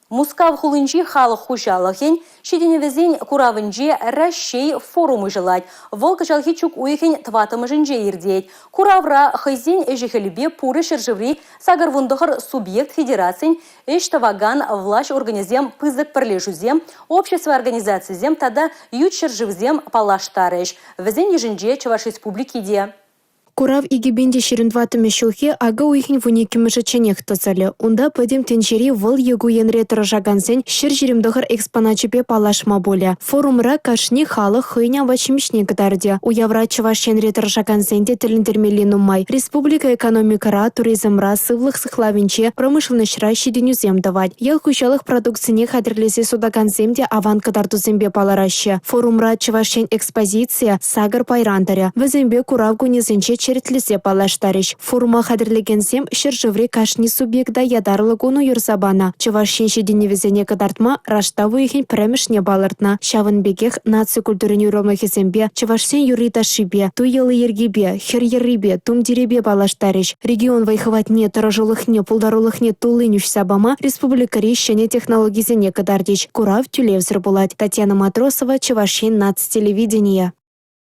Мускав хулинчи халӑх хуҫалӑхӗн ҫитӗнӗвӗсен куравӗнче Раҫҫей форум уҫӑлать. Вӑл кӑҫалхи чӳк уйӑхӗн тӑваттӑмӗшӗнче иртет. Куравра хӑйсен ӗҫӗ-хӗлӗпе пурӗ ҫӗршыври 89 субъект федерацин ӗҫ тӑвакан влаҫ органӗсем, пысӑк пӗрлешӳсем, общество организацийӗсем тата ют ҫӗршывсем паллаштарӗҫ. Вӗсен йышӗнче Чӑваш Республики те. Курав 2024-мӗш ҫулхи ака уйӑхӗн 12-мӗшӗчченех тӑсӑлӗ. Унта пӗтӗм тӗнчери вӑл е ку енре тӑрӑшакансен 129 экспоначӗпе паллашма пулӗ. Форумра кашни халӑх хӑйӗн апат-ҫимӗҫне кӑтартӗ. Уявра Чӑваш Енре тӑрӑшакансен те тӗлӗнтермелли нумай. Республика экономикӑра, туризмра, сывлӑх сыхлавӗнче, промышленноҫра ҫитӗнӳсем тӑвать. Ял хуҫалӑх продукцине хатӗрлесе сутакансем те аван кӑтартусемпе палӑраҫҫӗ. Форумра Чӑваш Ен экспозицийӗ сакӑр пайран тӑрӗ. Вӗсемпе курав кунӗсенче черетлесе паллаштарӗҫ. Форума хатӗрлекенсем ҫӗршыври кашни субъекта ятарлӑ кун уйӑрса панӑ. Чӑваш Ен ҫитӗнӗвӗсене кӑтартма раштав уйӑхӗн пӗрремӗшне палӑртнӑ. Ҫавӑн пекех наци культурин уйрӑмлӑхӗсемпе, чӑвашсен юрри-ташшипе, туй йӑли-йӗркипе, хӗр йӗррипе, тумтирӗпе паллаштарӗҫ. Регион вӑй-хӑватне, тӑрӑшулӑхне, пултарулӑхне туллин уҫса пама республикӑри ҫӗнӗ технологисене кӑтартӗҫ. Курав тӳлевсӗр пулать. Татьяна Матросова, Чӑваш Ен наци телевиденийӗ.